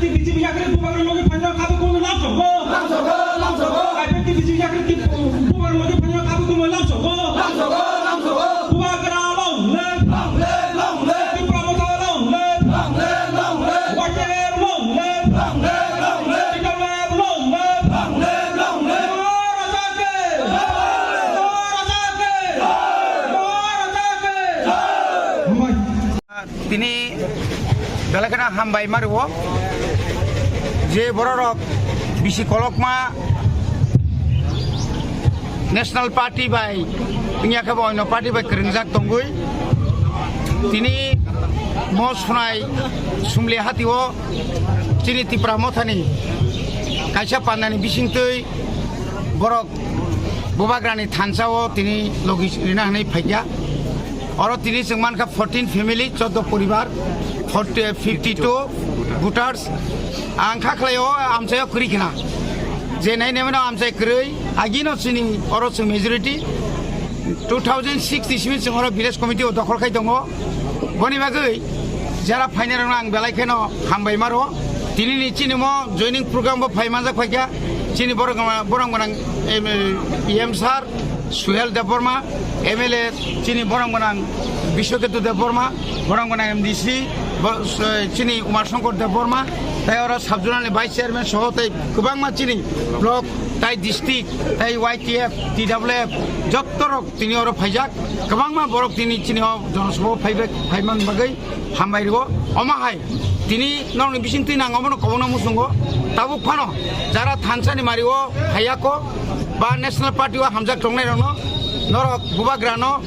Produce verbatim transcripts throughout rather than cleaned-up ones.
B J P yakri bubagra logi phaina khabu kumu lamsogo. Lamsogo, lamsogo. I P F T B J P yakri bubagra logi phaina khabu kumu lamsogo. Lamsogo, lamsogo. Bubagra long live. Long live, long live. Tipra Motha long live. Long live, long live. Y T F long live. Long live, long live. T W F long live. Long live, long live. Maharaja ke. Maharaja ke. Maharaja ke. Hambai. Tini belai kheno hambai mario, je bororok bisi kolokma National Party bai wngya khe bo onno party bai kwrwngjak tongwi. Tini mo sunai sumli hatio chini Tipra Mothani kaisa pandani bisingtwi borok bubagrani thansa o tini logi rina hwnwi phaikya. Oro tini chwng mankha fourteen family, chordo poribar, forty, fifty-two voters. Ang kha khlai o amchai o kwrwi khna. Je nai nai mano amchai kwrwi, agino chini oro chwng majority. Two thousand six iswi chwng oro village committee o dokhol khai tongo. Boni bagwi jara phainai rokno ang belai kheno hambai maro. Tini ni chini mo joining program bo phai manjak phaikha. Chini borok, borok gwnang, em, E M sir, Suhel Debbarma, M L A chini borok gwnang Biswaketu Debbarma, borok gwnang M D C, bo-, s-, chini Umar Shankar Debbarma, tai oro sub-zonal ni vice chairman soho tai kwbangma chini block, tai district, tai Y T F, T W F, jotto rok tini oro phaijak, kwbangma borok tini chini o jonosabha o phaibai, phaiman bagwi hambai rwo. Omo hai tini norokni bisingtwi nang omono kobokno muchungo. Tabuk phano jara thansa ni mari o phaiya ko ba National Party o hamjak tongnai rokno norok bubagrano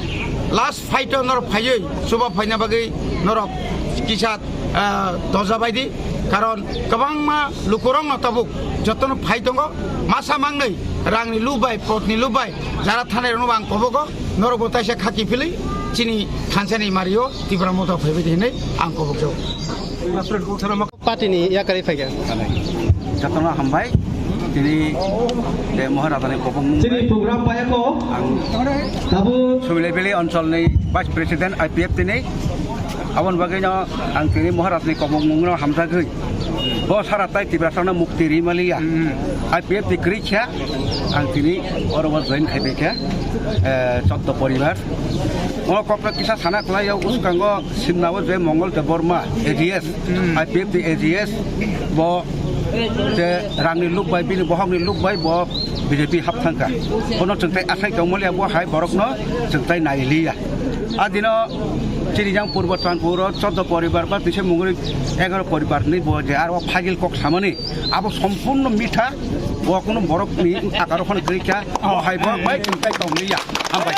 last fight o norok phaiwi chuba phaina bagwi norok kisa, ah, doja baidi. Karon kwbangma lukurokno tabuk jotono phai tongo. Masa mangnwi rangni lub bai, potni lub bai jara thanai rokno ang kobogo. Norokbo taisa khaki philwi chini thansani mario Tipra Motha phaibai di hinwi ang kobokjago. Party ni yakarwi phaikha. Jotono hambai, tini, eh, Maharajani kobokmung. Chini program payako ang tabu Subilai Valley oncholni Vice President I P F T ni. Aboni bagwino ang tini Maharajani kobokmungno hamjagwi bo sara tai Tiprasano mukti rimaliya. Hmm. I P F T kwrwi kha, ang tini oro bo join khai kha, eh, chordo poribar. O kokno kisa sana kwlai, o uskango Simna o je Mongol Debbarma A G S, Hmm. I P F T A G S, bo je rangni luk bai, bini bohokni luk bai bo B J P hap thangkha. Bono chwng tai asai tongmaliya, bo hai borokno chwng tai nailiya. A dino chini jang Purbo Chandpur o chordo poribar ba tisa mungri egaro poribar ni bo je aro phagil kok samani abo sompurno mitha, bo kuno borokni akaro phano kwrwi kha, bo hai borok bai chwng tai tongmaliya. Hambai.